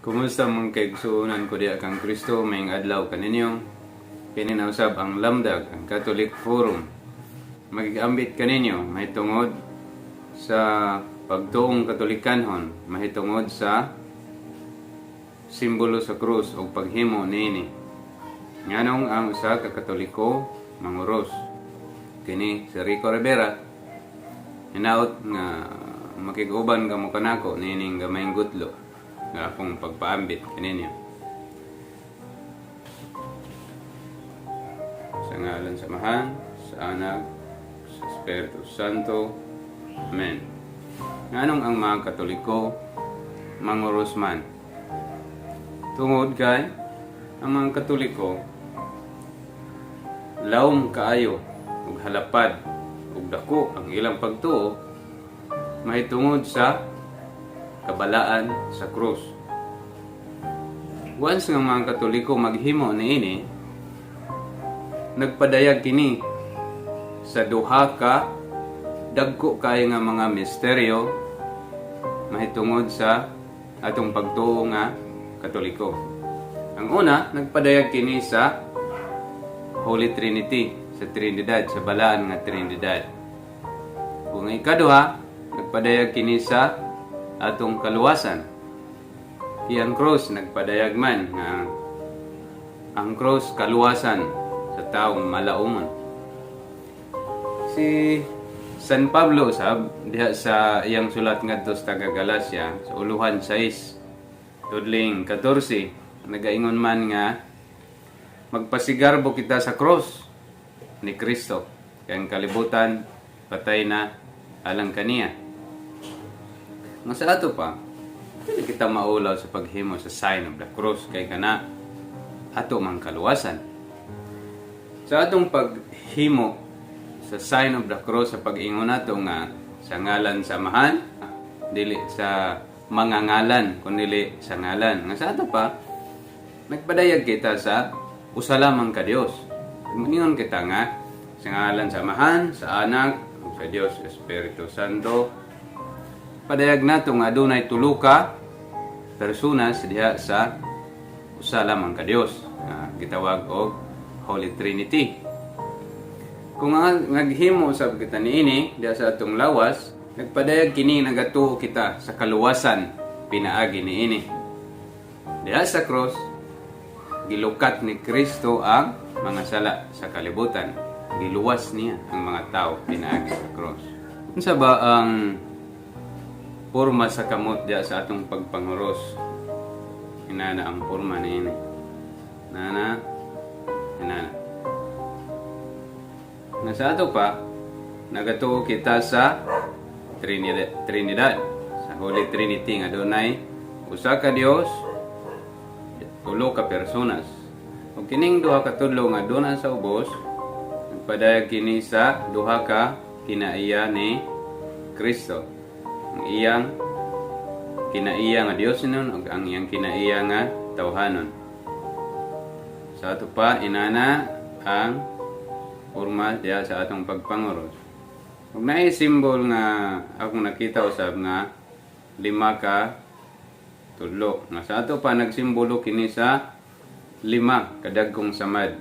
Kumusta, mga kaigsuonan ko diha kang Kristo? Maayong adlaw kaninyo. Kini na usab ang Lamdag, ang Catholic Forum. Magigambit kaninyo mahitungod sa pagtuong Katolikanhon, mahitungod sa simbolo sa krus o paghimo niini. Nganong ang usa ka Katoliko manguros? Kini si Rico Rivera. Hinaot nga makig-uban kamo kanako niining gamayng gutlo nga akong pagpaambit kaninyo. Sa ngalan sa Amahan, sa Anak, sa Espiritu Santo. Amen. Nganong ang mga Katoliko manguros man? Tungod kay ang mga Katoliko lawom kaayo ug halapad ug dako ang ilang pagtuo mahitungod sa kabalaan sa krus. Once nga mga Katoliko maghimo niini, nagpadayag kini sa duha ka dagko kaayo nga mga misteryo mahitungod sa atong pagtuo nga Katoliko. Ang una, nagpadayag kini sa Holy Trinity, sa Trinidad, sa balaan nga Trinidad. Kung ang ikaduha, nagpadayag kini sa atong kaluwasan. Kay ang cross nagpadayag man nga ang cross kaluwasan sa taong malaumon. Si San Pablo sab diha sa iyang sulat ngadto sa taga Galacia sa uluhan 6 tudling 14, nagaingon man nga magpasigarbo kita sa cross ni Kristo kay ang kalibutan patay na alang kaniya. Nga sa ato pa, dili kita maulaw sa paghimo sa sign of the cross kay kana ato mang kaluwasan. Sa atong paghimo sa sign of the cross, sa pag-ingon nato nga sa ngalan sa Amahan, dili sa mga ngalan kundi sa ngalan. Nga sa ato pa, nagpadayag kita sa usa lamang ka Dios. Moingon kita nga sa ngalan sa Amahan, sa Anak, ug sa Dios Espiritu Santo. Padayag nato nga adunay tulo ka personas diha sa usa lamang ka Dios nga gitawag og Holy Trinity. Kung ang naghimo sab kita niini diha sa atong lawas, nagpadayag kini nagatuo kita sa kaluwasan pinaagi niini. Diha sa cross, gilukat ni Kristo ang mga sala sa kalibutan. Giluwas niya ang mga tao pinaagi sa cross. Unsa ba ang porma sa kamot diha sa atong pagpanguros? Inana ang porma niini. Nana, inana. Nga sa ato pa, nagatuo kita sa Trinidad, Trinidad, sa Holy Trinity nga dunay usa ka Dios, tulo ka personas. Ug kining duha ka tudlo nga duna sa ubos, nagpadayag kini sa duha ka kinaiya ni Kristo. Ang iyang kinaiya nga Diosnon ug ang iyang kinaiya nga tawhanon. Sa ato pa, inana ang porma diha sa atong pagpanguros. Ug naay symbol nga akong nakita usab nga lima ka tudlo. Nga sa ato pa, nagsimbolo kini sa lima kadagkong samad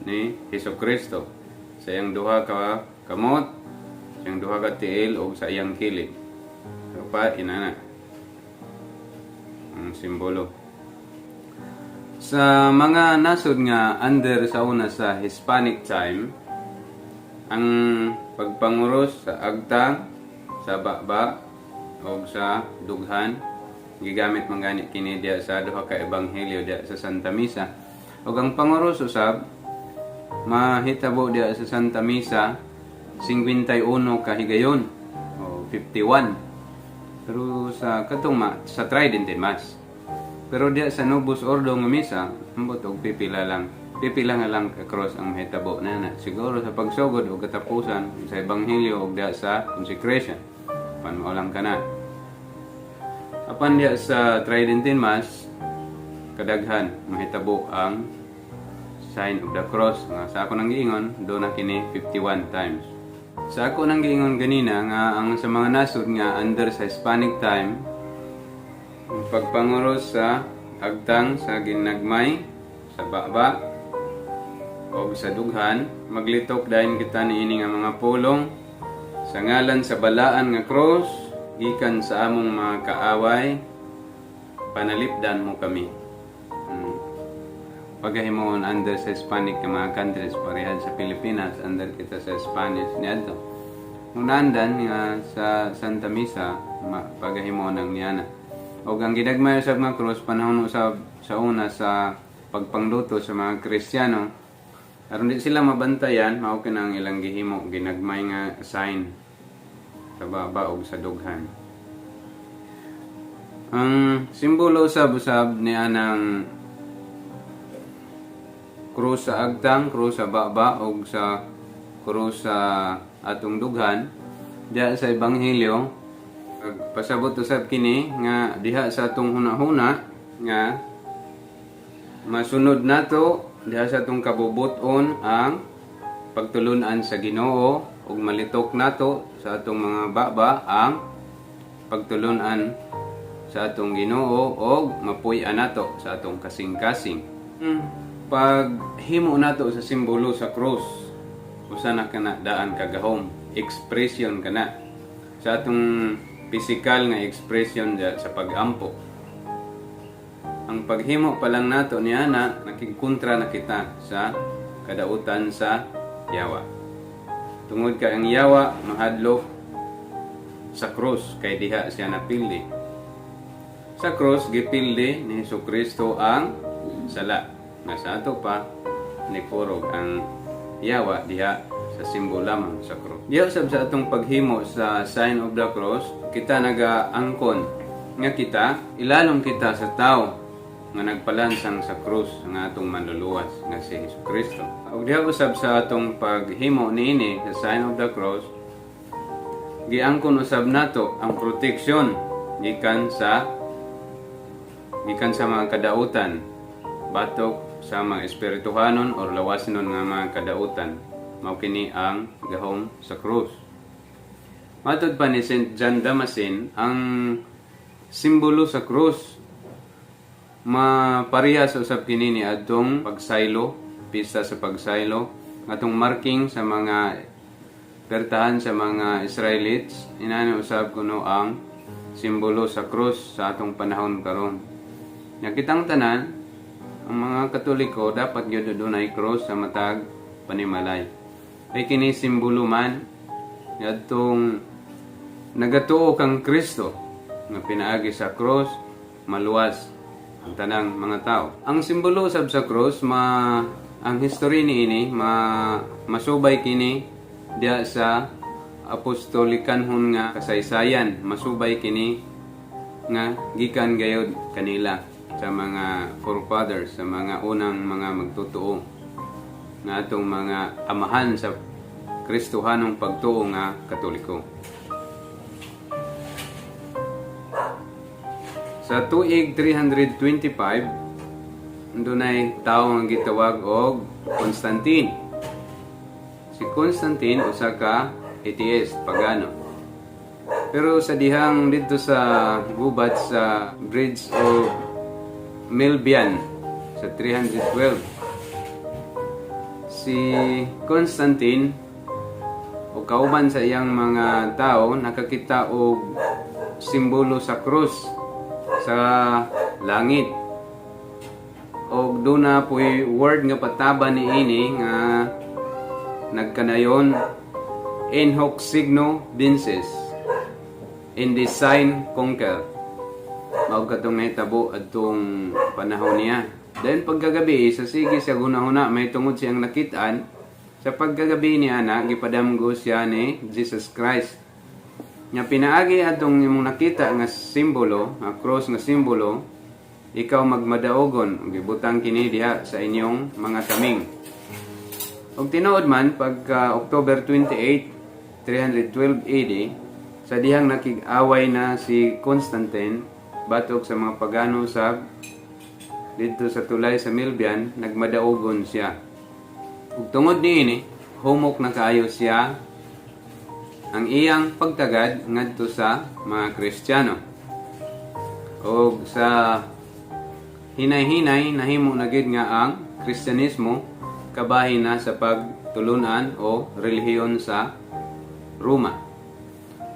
ni Hesus Kristo. Sa iyang duha ka kamot, sa iyang duha ka tiil ug sa iyang kilid. So pa inana ang simbolo. Sa mga nasod nga under sa una sa Hispanic time, ang pagpanguros sa agtang, sa baba o sa dughan, gigamit man gani kini diya sa duha ka ebanghelyo diya sa Santa Misa. Ug ang panguros usab mahitabo diya sa Santa Misa 51 ka higayon o 51. Pero sa katong sa Tridentine Mass. Pero diya sa Novus Ordo nga misa, ambot og pipila lang. Pipila nga lang ka cross ang mahitabo na na. Siguro sa pagsugod o katapusan sa ebanghelyo o diya sa consecration. Pan mao lang kana. Apan diya sa Tridentine Mass, kadaghan mahitabo ang sign of the cross nga sa ako nang giingon do na kini 51 times. Sa ako nang giingon ganina nga ang sa mga nasod nga under sa Hispanic time, Ang pagpanguros sa agtang sa ginagmay, sa baba o sa dughan, maglitok dayon kita niini nga mga pulong sa ngalan sa balaan nga cross, gikan sa among mga kaaway, panalipdan mo kami. Pagahimon under sa Hispanic nga mga countries, parehan sa Pilipinas, under kita sa Spanish niadto. Unandan nga sa Santa Misa, pagahimon ang niana. Og ang gidagmay sa mga cross panahon usab sa una sa pagpangluto sa mga Kristiyano, aron di sila mabantayan, mao kinang ilang gihimo, ginagmay nga sign sa baba og sa dughan. Ang simbolo usab ni anang krus sa agtang, krus sa baba og sa krus sa atong dughan diha sa ebanghelyo, pasabot usab kini nga diha sa atong hunahuna nga masunod nato diha sa atong kabubut-on ang pagtulunan sa Ginoo ug malitok nato sa atong mga baba ang pagtulunan sa atong Ginoo og mapuy-an nato sa atong kasing-kasing. Paghimo nato sa simbolo sa krus, usa na kana daan kagahom, expression kana sa atong pisikal nga expression diha sa pag-ampo. Ang paghimo pa lang nato niana, nakigkontra na kita sa kadautan sa yawa. Tungod kay ang yawa mahadlok sa krus kay diha siya napildi. Sa krus gipildi ni Hesus Kristo ang sala. Nga sa ato pa nikurog ang yawa diha sa simbolo lamang sa krus. Diha usab sa atong paghimo sa sign of the cross, kita nagaangkon nga kita ilalong kita sa tao nga nagpalansang sa krus nga atong manluluwas nga si Hesus Kristo. Ug diha usab sa atong paghimo niini sa sign of the cross, giangkon usab nato ang proteksyon gikan sa mga kadautan batok sa mga espirituhanon or lawasnon nga mga kadautan. Mao kini ang gahom sa krus. Matod pa ni Saint John Damascene, ang simbolo sa krus maparehas usab kini ni adtong pagsaylo, pista sa pagsaylo, atong marking sa mga pertahan sa mga Israelites, inani usab kuno ang simbolo sa krus sa atong panahon karon. Nya kitang tanan, ang mga Katoliko dapat gyud adunay krus sa matag panimalay. Kay kini simbolo man niadtong nagatuo kang Kristo nga pinaagi sa krus maluwas ang tanang mga tao. Ang simbolo usab sa krus, ma ang history niini ma masubay kini diha sa apostolikanhon nga kasaysayan, masubay kini nga gikan gayod kanila sa mga forefathers, sa mga unang mga magtotoo nga atong mga amahan sa Kristohanong pagtuo nga Katoliko. Sa tuig 325, dunay tawo nga gitawag og Constantine. Si Constantine usa ka atheist, pagano. Pero sa dihang didto sa gubat sa Bridge of Milvian sa 312, si Constantine o kauban sa iyang mga tao nakakita og simbolo sa krus sa langit. Og duna po'y word nga pataba niini nga nagkanayon, "In hoc signo vinces," "In this sign conquer." Mao katong nahitabo adtong panahon niya. Then pagkagabi, sa sige sa hunahuna may tungod siyang nakitaan, sa pagkagabi niya na gipadamgo siya ni Jesus Christ. Nga pinaagi atong imong nakita nga simbolo, nga cross nga simbolo, ikaw magmadaogon ug ibutang kini diha sa inyong mga taming. Ug tinuod man, pagka October 28, 312 AD, sa dihang nakig-away na si Constantine batok sa mga pagano sa didto sa tulay sa Milvian, nagmadaogon siya. Ug tungod niini, humok na kaayo siya ang iyang pagtagad ngadto sa mga Kristiyano. Og sa hinay-hinay, nahimo na gid nga ang Kristyanismo kabahin na sa pagtulunan o relihiyon sa Roma.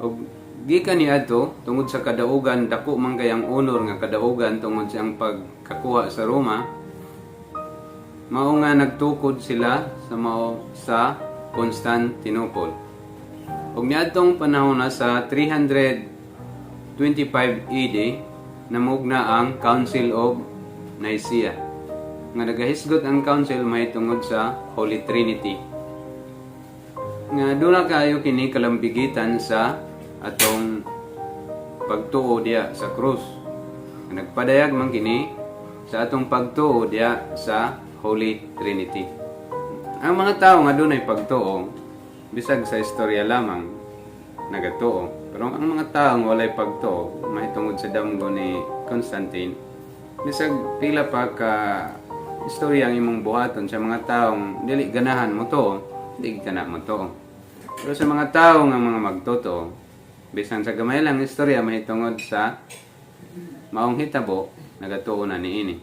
Og gikan niadto, tungod sa kadaugan, dako man kay ang honor nga kadaugan tungod sa ang pagkakuha sa Roma, mao nga nagtukod sila sa mao sa Constantinople. Ug niadtong panahon na sa 325 AD, namugna ang Council of Nicaea nga nagahisgot ang council mahitungod sa Holy Trinity, nga duna kayo kini kalambigitan sa atong pagtuo diya sa krus. Nga nagpadayag man kini sa atong pagtuo diya sa Holy Trinity. Ang mga tao nga dunay pagtuo, bisag sa istorya lamang nagatuo. Pero ang mga tao nga walay pagtuo mahitungod sa damgo ni Constantine, bisag pila pa ka istorya ang imong buhaton sa mga taong dili ganahan mo to, di ka na mo to. Pero sa mga tao nga mga magtotoo, bisan sa gamay lang istorya mahitungod sa maong hitabo, nagatuo na niini.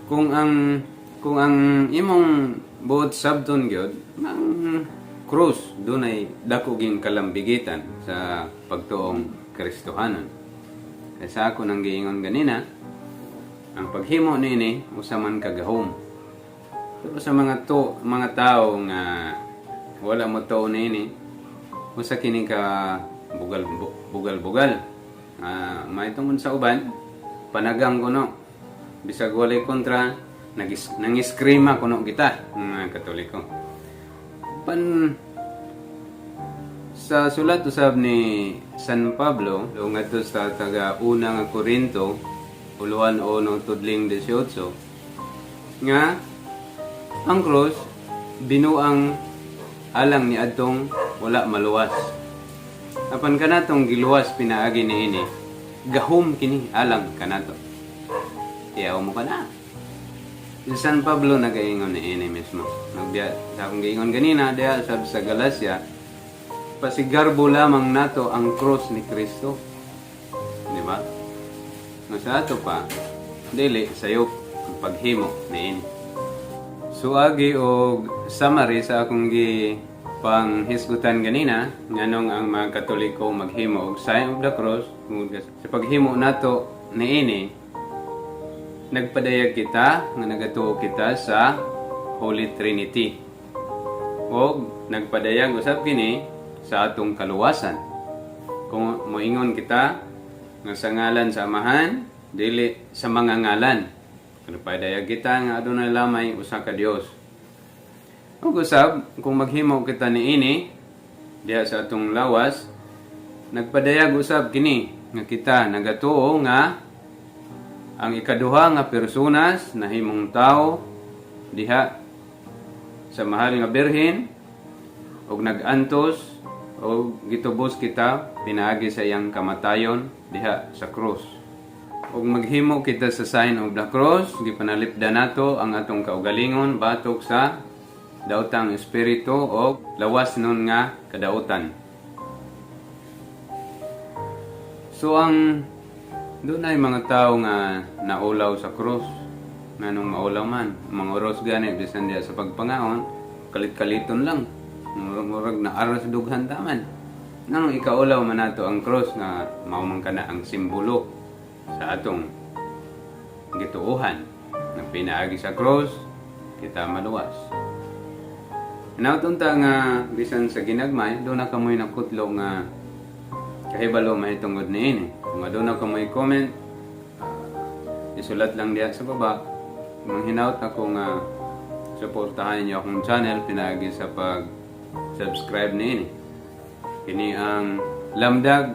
Kung ang imong buot sabton gyud, ang krus dunay dako ging kalambigitan sa pagtuong Kristohanon. Kay sa ako nang giingon ganina, ang paghimo niini usa man ka gahom. Pero sa mga tao nga wala mo tuo niini, usa kini ka bugal bugal bugal. Mahitungod sa uban, panagang kuno, bisag walay kontra, nangiskrima kuno kita mga Katoliko. Pan sa sulat usab ni San Pablo ngadto sa taga una nga Korinto, uluhan 1 tudling 18, nga ang krus binuang alang ni adtong wala maluwas. Apan kanatong giluwas pinaagi niini, gahom kini alang kanato. Iyaw mo kana. Si San Pablo nagaingon ni ini mismo. Nagbiya sa akong giingon ganina diha sab sa Galacia, pasigarbo lamang nato ang cross ni Kristo. Di ba? Nga sa ato pa, dili sayop ang paghimo niini. So agi og summary sa akong gi panghisgutan ganina, nganong ang mga Katoliko maghimo og sign of the cross, tungod sa paghimo nato niini, nagpadayag kita nga nagatuo kita sa Holy Trinity og nagpadayag usab kini sa atong kaluwasan kung moingon kita nga sa ngalan sa Amahan, dili sa mga ngalan. Nagpadayag kita nga adunay lamay usa ka Dios. Ug usab kung maghimo kita niini diha sa atong lawas, nagpadayag usab kini nga kita nagatuo nga ang ikaduha nga personas nahimong tao diha sa mahal nga Birhen ug nag-antos ug gitubos kita pinaagi sa iyang kamatayon diha sa krus. Ug maghimo kita sa sign of the cross, gipanalipdan nato ang atong kaugalingon batok sa daotang espiritu o lawas nun nga kadautan. So ang dunay mga tao nga naulaw sa krus, nganong maulaw man, mga oros gani bisan diha sa pagpangaon, kalit-kaliton lang. Murag na aras dughan taman. Nang ikaulaw man nato ang cross nga mao man kana ang simbolo sa atong gituohan na pinaagi sa cross kita maluwas. Hinaut unta nga bisan sa ginagmay duna kamoy nakutlo nga kahibalo mahitungod niini. Kung aduna kamoy comment, isulat lang diha sa baba. Manghinaut ako nga suportahan niyo akong channel pinaagi sa pag subscribe niini. Kini ang Lamdag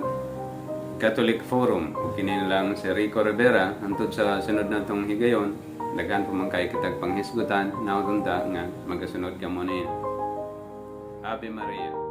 Catholic Forum ug kini lang si Rico Rivera. Hantod sa sunod natong higayon, daghan pa man kay kitag panghisgutan. Hinaut unta nga magasunod kamo niini. Ave Maria.